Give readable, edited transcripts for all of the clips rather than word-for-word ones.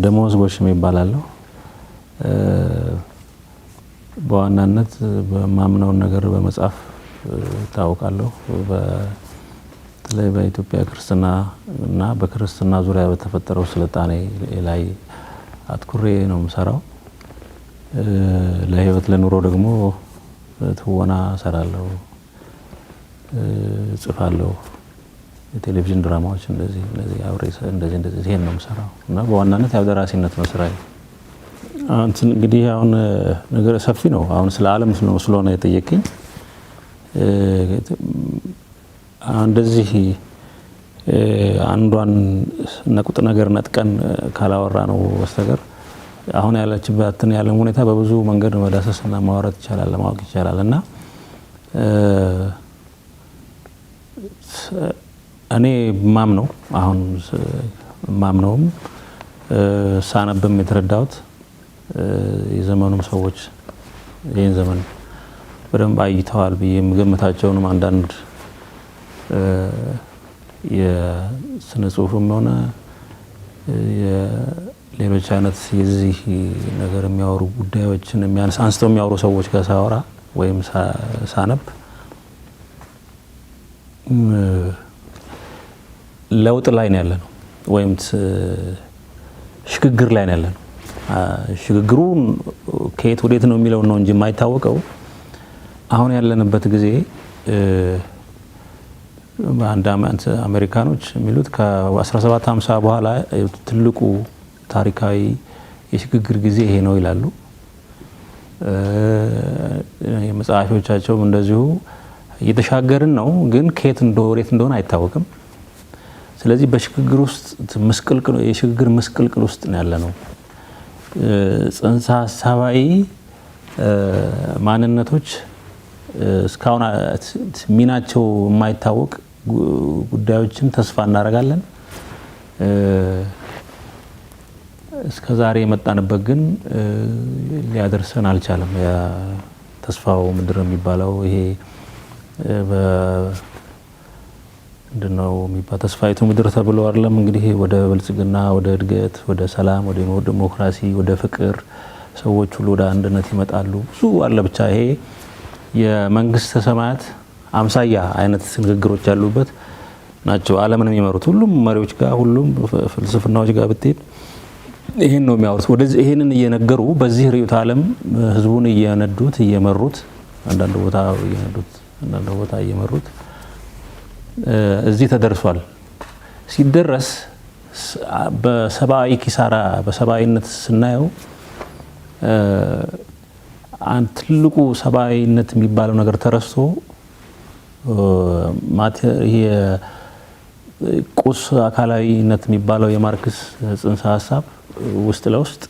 ደሞዝ ጎሽም ይባላለሁ። በዋናነት በማምነውን ነገር በመጻፍ እታወቃለሁ። በተለይ በኢትዮጵያ ክርስትና እና በክርስትና ዙሪያ በተፈጠረው ስልጣኔ ላይ አትኩሬ ነው የምሰራው። ለህይወት ለኑሮ ደግሞ ትወና እሰራለሁ፣ እጽፋለሁ። የቴሌቪዥን ድራማዎች እንደዚህ እንደዚህ አብሬ እንደዚህ እንደዚህ ይሄን ነው የምሰራው እና በዋናነት ያው ደራሲነት ነው ስራዬ። እንትን እንግዲህ አሁን ነገር ሰፊ ነው። አሁን ስለ ዓለም ስለሆነ የጠየቀኝ እንደዚህ አንዷን ነቁጥ ነገር ነጥቀን ካላወራ ነው በስተቀር አሁን ያለችበትን የዓለም ሁኔታ በብዙ መንገድ መዳሰስና ማውራት ይቻላል፣ ለማወቅ ይቻላል። እና እኔ ማምነው አሁን ማምነውም ሳነብም የተረዳሁት የዘመኑም ሰዎች ይህን ዘመን በደንብ አይተዋል ብዬ የምገምታቸውንም አንዳንድ የስነ ጽሁፍም ሆነ ሌሎች አይነት የዚህ ነገር የሚያወሩ ጉዳዮችን አንስተው የሚያወሩ ሰዎች ጋር ሳወራ ወይም ሳነብ ለውጥ ላይ ነው ያለነው ወይም ሽግግር ላይ ነው ያለነው። ሽግግሩ ከየት ወዴት ነው የሚለው ነው እንጂ የማይታወቀው አሁን ያለንበት ጊዜ በአንድ አሜሪካኖች የሚሉት ከ1750 በኋላ ትልቁ ታሪካዊ የሽግግር ጊዜ ይሄ ነው ይላሉ። የመጽሐፊዎቻቸውም እንደዚሁ እየተሻገርን ነው፣ ግን ከየት ወዴት እንደሆነ አይታወቅም። ስለዚህ በሽግግር ውስጥ ምስቅልቅል የሽግግር ምስቅልቅል ውስጥ ነው ያለነው። ጽንሰ ሀሳባዊ ማንነቶች እስካሁን ሚናቸው የማይታወቅ ጉዳዮችን ተስፋ እናደርጋለን። እስከ ዛሬ የመጣንበት ግን ሊያደርሰን አልቻለም። ተስፋው ምድር የሚባለው ይሄ ምንድነው የሚባል ተስፋይቱ ምድር ተብሎ አይደለም እንግዲህ ወደ ብልጽግና፣ ወደ እድገት፣ ወደ ሰላም፣ ወደ ዲሞክራሲ፣ ወደ ፍቅር ሰዎች ሁሉ ወደ አንድነት ይመጣሉ። ብዙ አለ። ብቻ ይሄ የመንግስተ ሰማያት አምሳያ አይነት ንግግሮች ያሉበት ናቸው። ዓለምን የሚመሩት ሁሉም መሪዎች ጋር ሁሉም ፍልስፍናዎች ጋር ብትሄድ ይሄን ነው የሚያወሩት። ወደዚህ ይሄንን እየነገሩ በዚህ ርዕዮተ ዓለም ህዝቡን እየነዱት እየመሩት፣ አንዳንድ ቦታ እየነዱት፣ አንዳንድ ቦታ እየመሩት እዚህ ተደርሷል። ሲደረስ በሰብአዊ ኪሳራ በሰብአዊነት ስናየው አንድ ትልቁ ሰብአዊነት የሚባለው ነገር ተረስቶ ይሄ ቁስ አካላዊነት የሚባለው የማርክስ ጽንሰ ሀሳብ ውስጥ ለውስጥ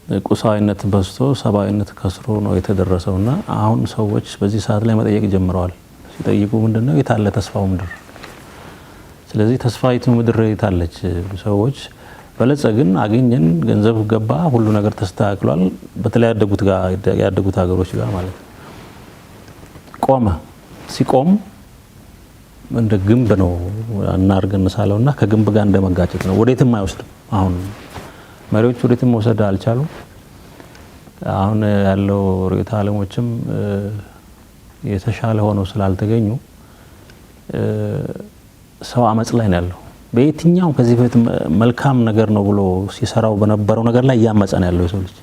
በቁሳዊነት በዝቶ ሰብአዊነት ከስሮ ነው የተደረሰውና አሁን ሰዎች በዚህ ሰዓት ላይ መጠየቅ ጀምረዋል። ሲጠይቁ ምንድነው የታለ ተስፋው ምድር? ስለዚህ ተስፋይቱ ምድር የታለች? ሰዎች በለጸግን፣ አገኘን፣ ገንዘብ ገባ፣ ሁሉ ነገር ተስተካክሏል። በተለይ ያደጉት ጋር ያደጉት ሀገሮች ጋር ማለት ነው። ቆመ። ሲቆም እንደ ግንብ ነው እናርገን እንሳለውና ከግንብ ጋር እንደመጋጨት ነው። ወዴትም አይወስድም። አሁን መሪዎች ወዴትም መውሰድ አልቻሉም። አሁን ያለው ርዕዮተ ዓለሞችም የተሻለ ሆነው ስላልተገኙ ሰው አመጽ ላይ ነው ያለው። በየትኛውም ከዚህ በፊት መልካም ነገር ነው ብሎ ሲሰራው በነበረው ነገር ላይ እያመጸ ነው ያለው የሰው ልጅ።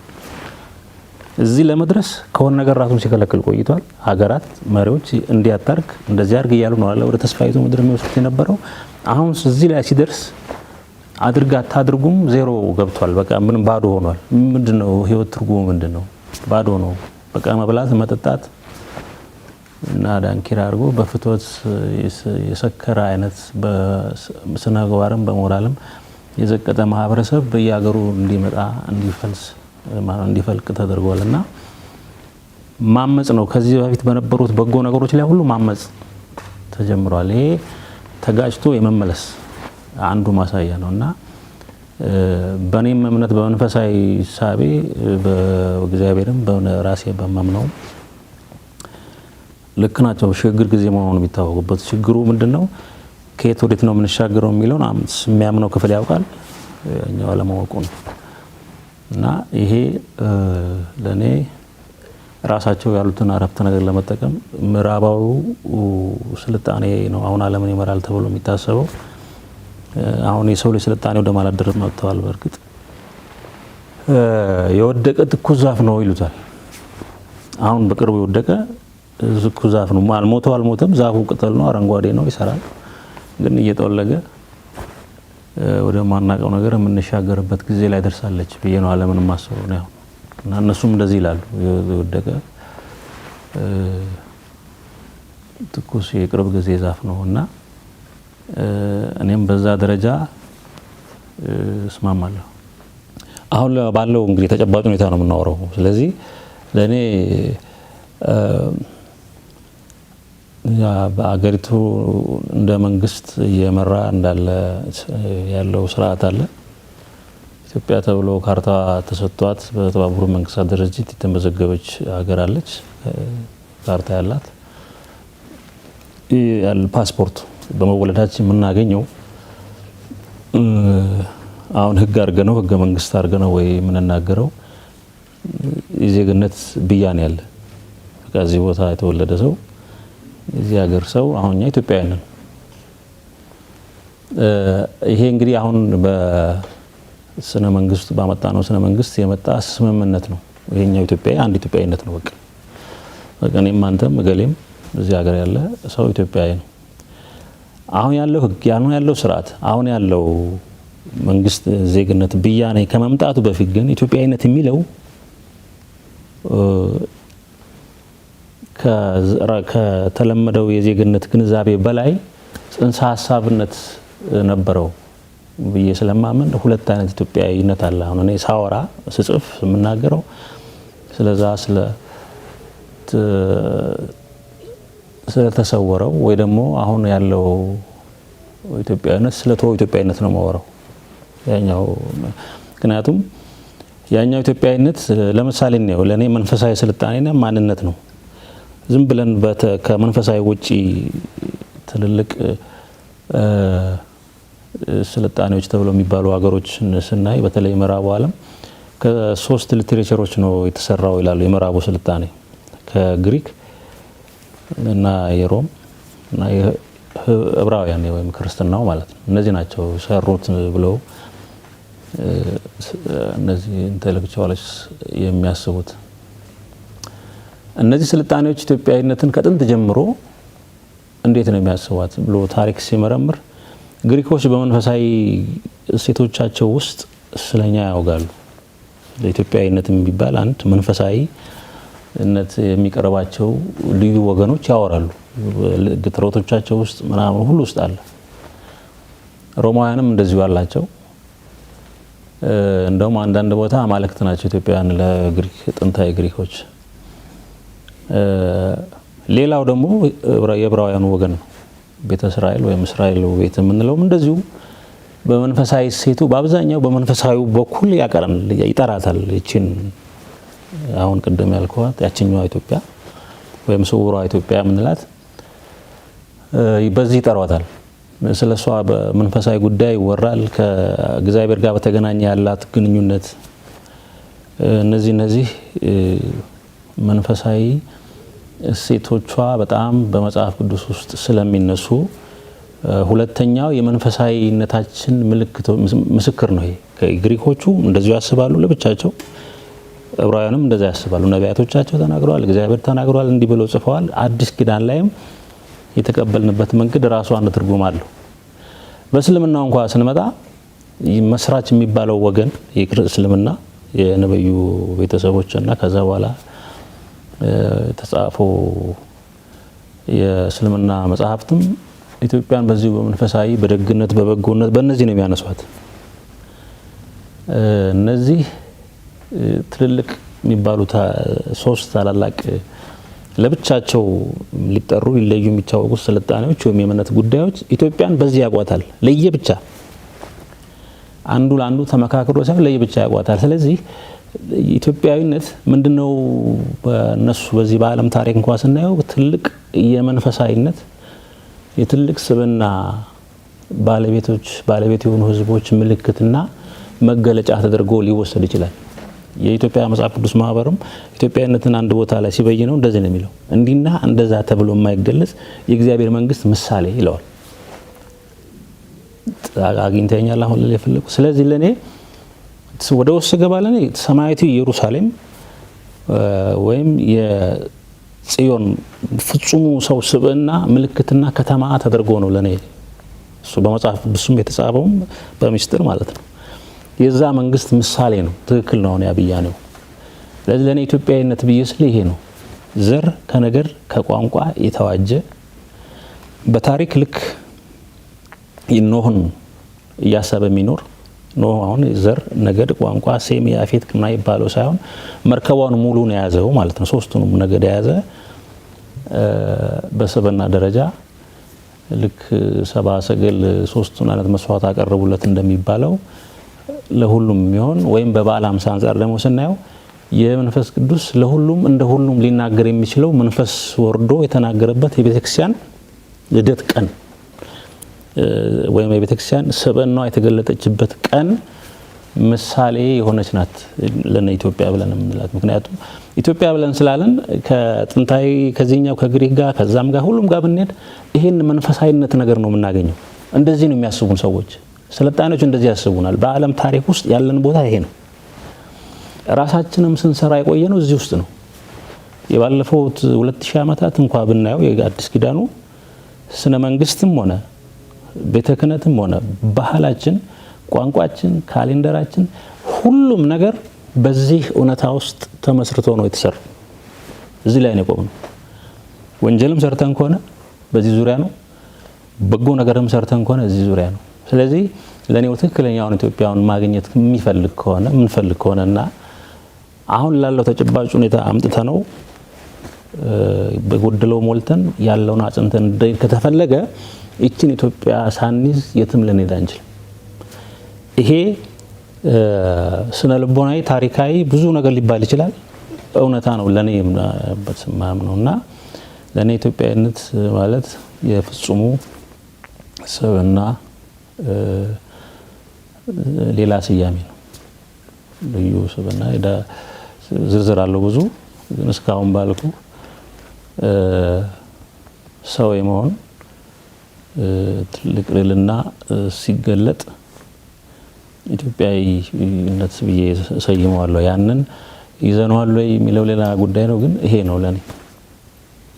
እዚህ ለመድረስ ከሆነ ነገር ራሱን ሲከለክል ቆይቷል። ሀገራት መሪዎች እንዲያታርግ እንደዚህ አርግ እያሉ ነው አለ ወደ ተስፋይቱ ምድር የሚወስዱት የነበረው። አሁን እዚህ ላይ ሲደርስ አድርግ አታድርጉም ዜሮ ገብቷል። በቃ ምንም ባዶ ሆኗል። ምንድነው ህይወት ትርጉሙ ምንድነው? ባዶ ነው። በቃ መብላት መጠጣት እና ዳንኪራ አድርጎ በፍትወት የሰከረ አይነት በስነ ምግባርም በሞራልም የዘቀጠ ማህበረሰብ በየሀገሩ እንዲመጣ እንዲፈልስ እንዲፈልቅ ተደርጓል። እና ማመጽ ነው። ከዚህ በፊት በነበሩት በጎ ነገሮች ላይ ሁሉ ማመጽ ተጀምሯል። ይሄ ተጋጭቶ የመመለስ አንዱ ማሳያ ነው። እና በእኔም እምነት በመንፈሳዊ ሳቤ በእግዚአብሔርም በራሴ በማምነው ልክ ናቸው። ሽግግር ጊዜ መሆኑን የሚታወቁበት ችግሩ ምንድነው? ከየት ወዴት ነው የምንሻገረው የሚለውን የሚያምነው ክፍል ያውቃል፣ እኛው አለማወቁ ነው። እና ይሄ ለእኔ ራሳቸው ያሉትን አረፍተ ነገር ለመጠቀም ምዕራባዊው ስልጣኔ ነው አሁን ዓለምን ይመራል ተብሎ የሚታሰበው። አሁን የሰው ልጅ ስልጣኔ ወደ ማላደር መጥተዋል። በእርግጥ የወደቀ ትኩስ ዛፍ ነው ይሉታል። አሁን በቅርቡ የወደቀ ትኩስ ዛፍ ነው። አልሞተው አልሞተም፣ ዛፉ ቅጠል ነው፣ አረንጓዴ ነው፣ ይሰራል። ግን እየጠወለገ ወደ ማናቀው ነገር የምንሻገርበት ጊዜ ላይ ደርሳለች ብዬ ነው ዓለምን የማስበው ነው። እና እነሱም እንደዚህ ይላሉ። የወደቀ ትኩስ የቅርብ ጊዜ ዛፍ ነው እና እኔም በዛ ደረጃ እስማማለሁ። አሁን ባለው እንግዲህ ተጨባጭ ሁኔታ ነው የምናወራው። ስለዚህ ለእኔ በአገሪቱ እንደ መንግስት እየመራ እንዳለ ያለው ስርዓት አለ። ኢትዮጵያ ተብሎ ካርታ ተሰጥቷት በተባበሩት መንግስታት ድርጅት የተመዘገበች ሀገር አለች። ካርታ ያላት ፓስፖርት በመወለዳችን የምናገኘው አሁን ህግ አድርገነው ህገ መንግስት አድርገነው ወይ የምንናገረው የዜግነት ብያኔ ያለ በቃ እዚህ ቦታ የተወለደ ሰው እዚህ ሀገር ሰው አሁን እኛ ኢትዮጵያውያን ነን። ይሄ እንግዲህ አሁን በስነ መንግስቱ ባመጣ ነው ስነ መንግስት የመጣ ስምምነት ነው። ይሄኛው ኢትዮጵያዊ አንድ ኢትዮጵያዊነት ነው። በቃ በቃ እኔም አንተም እገሌም እዚህ ሀገር ያለ ሰው ኢትዮጵያዊ ነው። አሁን ያለው ህግ አሁን ያለው ስርዓት አሁን ያለው መንግስት ዜግነት ብያኔ ከመምጣቱ በፊት ግን ኢትዮጵያዊነት የሚለው ከተለመደው የዜግነት ግንዛቤ በላይ ጽንሰ ሀሳብነት ነበረው ብዬ ስለማምን ሁለት አይነት ኢትዮጵያዊነት አለ። አሁን እኔ ሳወራ ስጽፍ የምናገረው ስለዛ ስለተሰወረው ወይ ደግሞ አሁን ያለው ኢትዮጵያዊነት ስለተወው ኢትዮጵያዊነት ነው የማወራው። ያኛው ምክንያቱም ያኛው ኢትዮጵያዊነት ለምሳሌ ነው ለኔ መንፈሳዊ ስልጣኔና ማንነት ነው። ዝም ብለን ከመንፈሳዊ ውጪ ትልልቅ ስልጣኔዎች ተብለው የሚባሉ ሀገሮች ስናይ በተለይ ምዕራቡ ዓለም ከሶስት literature ኦች ነው የተሰራው ይላሉ። የምዕራቡ ስልጣኔ ከግሪክ እና የሮም እና የዕብራውያን ወይም ክርስትናው ማለት ነው። እነዚህ ናቸው ሰሩት ብለው እነዚህ intellectual ኦች የሚያስቡት። እነዚህ ስልጣኔዎች ኢትዮጵያዊነትን ከጥንት ጀምሮ እንዴት ነው የሚያስቧት ብሎ ታሪክ ሲመረምር ግሪኮች በመንፈሳዊ እሴቶቻቸው ውስጥ ስለኛ ያወጋሉ። ለኢትዮጵያዊነት የሚባል አንድ መንፈሳዊነት የሚቀርባቸው ልዩ ወገኖች ያወራሉ። ግጥሮቶቻቸው ውስጥ ምናምን ሁሉ ውስጥ አለ። ሮማውያንም እንደዚሁ አላቸው። እንደውም አንዳንድ ቦታ አማልክት ናቸው ኢትዮጵያውያን ለግሪክ ጥንታዊ ግሪኮች። ሌላው ደግሞ የዕብራውያኑ ወገን ነው። ቤተ እስራኤል ወይም እስራኤል ቤት የምንለውም እንደዚሁ በመንፈሳዊ እሴቱ በአብዛኛው በመንፈሳዊው በኩል ያቀራል ይጠራታል። ይቺን አሁን ቅድም ያልኳት ያችኛዋ ኢትዮጵያ ወይም ስውሯ ኢትዮጵያ የምንላት በዚህ ይጠሯታል። ስለሷ በመንፈሳዊ ጉዳይ ይወራል። ከእግዚአብሔር ጋር በተገናኘ ያላት ግንኙነት እነዚህ መንፈሳዊ እሴቶቿ በጣም በመጽሐፍ ቅዱስ ውስጥ ስለሚነሱ ሁለተኛው የመንፈሳዊነታችን ምልክት ምስክር ነው። ይሄ ግሪኮቹ እንደዚሁ ያስባሉ ለብቻቸው፣ ዕብራውያንም እንደዛ ያስባሉ። ነቢያቶቻቸው ተናግረዋል፣ እግዚአብሔር ተናግረዋል፣ እንዲህ ብለው ጽፈዋል። አዲስ ኪዳን ላይም የተቀበልንበት መንገድ ራሱ አንድ ትርጉም አለው። በእስልምናው እንኳን ስንመጣ መስራች የሚባለው ወገን የእስልምና የነብዩ ቤተሰቦችና ከዛ በኋላ የተጻፈው የእስልምና መጽሐፍትም ኢትዮጵያን በዚሁ በመንፈሳዊ በደግነት በበጎነት በእነዚህ ነው የሚያነሷት። እነዚህ ትልልቅ የሚባሉ ሶስት ታላላቅ ለብቻቸው ሊጠሩ ሊለዩ የሚታወቁ ስልጣኔዎች ወይም የእምነት ጉዳዮች ኢትዮጵያን በዚህ ያቋታል። ለየብቻ አንዱ ለአንዱ ተመካክሮ ሳይሆን ለየብቻ ያቋታል። ስለዚህ ኢትዮጵያዊነት ምንድነው? በእነሱ በዚህ በዓለም ታሪክ እንኳን ስናየው ትልቅ የመንፈሳዊነት የትልቅ ስብዕና ባለቤቶች ባለቤት የሆኑ ህዝቦች ምልክትና መገለጫ ተደርጎ ሊወሰድ ይችላል። የኢትዮጵያ መጽሐፍ ቅዱስ ማህበርም ኢትዮጵያዊነትን አንድ ቦታ ላይ ሲበይነው እንደዚህ ነው የሚለው፣ እንዲና እንደዛ ተብሎ የማይገለጽ የእግዚአብሔር መንግስት ምሳሌ ይለዋል። አግኝተኛል አሁን ልል የፈለኩ። ስለዚህ ለእኔ ወደ ውስጥ ስገባ ለእኔ ሰማያዊቱ ኢየሩሳሌም ወይም የጽዮን ፍጹሙ ሰው ስብዕና ምልክትና ከተማ ተደርጎ ነው ለእኔ እሱ በመጽሐፍ ቅዱስም የተጻፈውም በሚስጥር ማለት ነው። የዛ መንግስት ምሳሌ ነው። ትክክል ነው። አሁን ያብያ ነው። ስለዚህ ለእኔ ኢትዮጵያዊነት ብዬ ስል ይሄ ነው። ዘር ከነገር ከቋንቋ የተዋጀ፣ በታሪክ ልክ ኖህን እያሰበ የሚኖር፣ ኖህ አሁን ዘር፣ ነገድ፣ ቋንቋ፣ ሴም፣ ያፌት ምናምን ይባለው ሳይሆን መርከቧን ሙሉን የያዘው ማለት ነው። ሶስቱንም ነገድ የያዘ፣ በስብዕና ደረጃ ልክ ሰብአ ሰገል ሶስቱን አይነት መስዋዕት አቀረቡለት እንደሚባለው ለሁሉም የሚሆን፣ ወይም በበዓለ ሃምሳ አንጻር ደግሞ ስናየው የመንፈስ ቅዱስ ለሁሉም እንደ ሁሉም ሊናገር የሚችለው መንፈስ ወርዶ የተናገረበት የቤተክርስቲያን ልደት ቀን ወይም የቤተክርስቲያን ስብዕናዋ የተገለጠችበት ቀን ምሳሌ የሆነች ናት ለነ ኢትዮጵያ ብለን የምንላት። ምክንያቱም ኢትዮጵያ ብለን ስላለን ከጥንታዊ ከዚህኛው ከግሪክ ጋር ከዛም ጋር ሁሉም ጋር ብንሄድ ይሄን መንፈሳዊነት ነገር ነው የምናገኘው። እንደዚህ ነው የሚያስቡን ሰዎች። ስልጣኔዎች እንደዚህ ያስቡናል። በዓለም ታሪክ ውስጥ ያለን ቦታ ይሄ ነው። ራሳችንም ስንሰራ የቆየ ነው እዚህ ውስጥ ነው። የባለፈውት 2000 ዓመታት እንኳ ብናየው የአዲስ ኪዳኑ ስነ መንግስትም ሆነ ቤተ ክህነትም ሆነ ባህላችን፣ ቋንቋችን፣ ካሌንደራችን፣ ሁሉም ነገር በዚህ እውነታ ውስጥ ተመስርቶ ነው የተሰራው። እዚህ ላይ ነው የቆምነው። ወንጀልም ሰርተን ከሆነ በዚህ ዙሪያ ነው። በጎ ነገርም ሰርተን ከሆነ እዚህ ዙሪያ ነው። ስለዚህ ለእኔው ትክክለኛውን ኢትዮጵያውን ማግኘት የሚፈልግ ከሆነ፣ የምንፈልግ ከሆነና አሁን ላለው ተጨባጭ ሁኔታ አምጥተ ነው በጎደለው ሞልተን ያለውን አጽንተን ከተፈለገ ይችን ኢትዮጵያ ሳንይዝ የትም ልንሄድ አንችልም። ይሄ ስነ ልቦናዊ፣ ታሪካዊ ብዙ ነገር ሊባል ይችላል። እውነታ ነው ለኔ የማምነው። እና ለኔ ኢትዮጵያዊነት ማለት የፍጹሙ ስብዕና ሌላ ስያሜ ነው። ልዩ ስብዕና ዝርዝር አለው ብዙ፣ ግን እስካሁን ባልኩ ሰው የመሆን ትልቅ ልዕልና ሲገለጥ ኢትዮጵያዊነት ብዬ ሰይመዋለሁ። ያንን ይዘነዋል ወይ የሚለው ሌላ ጉዳይ ነው፣ ግን ይሄ ነው ለኔ።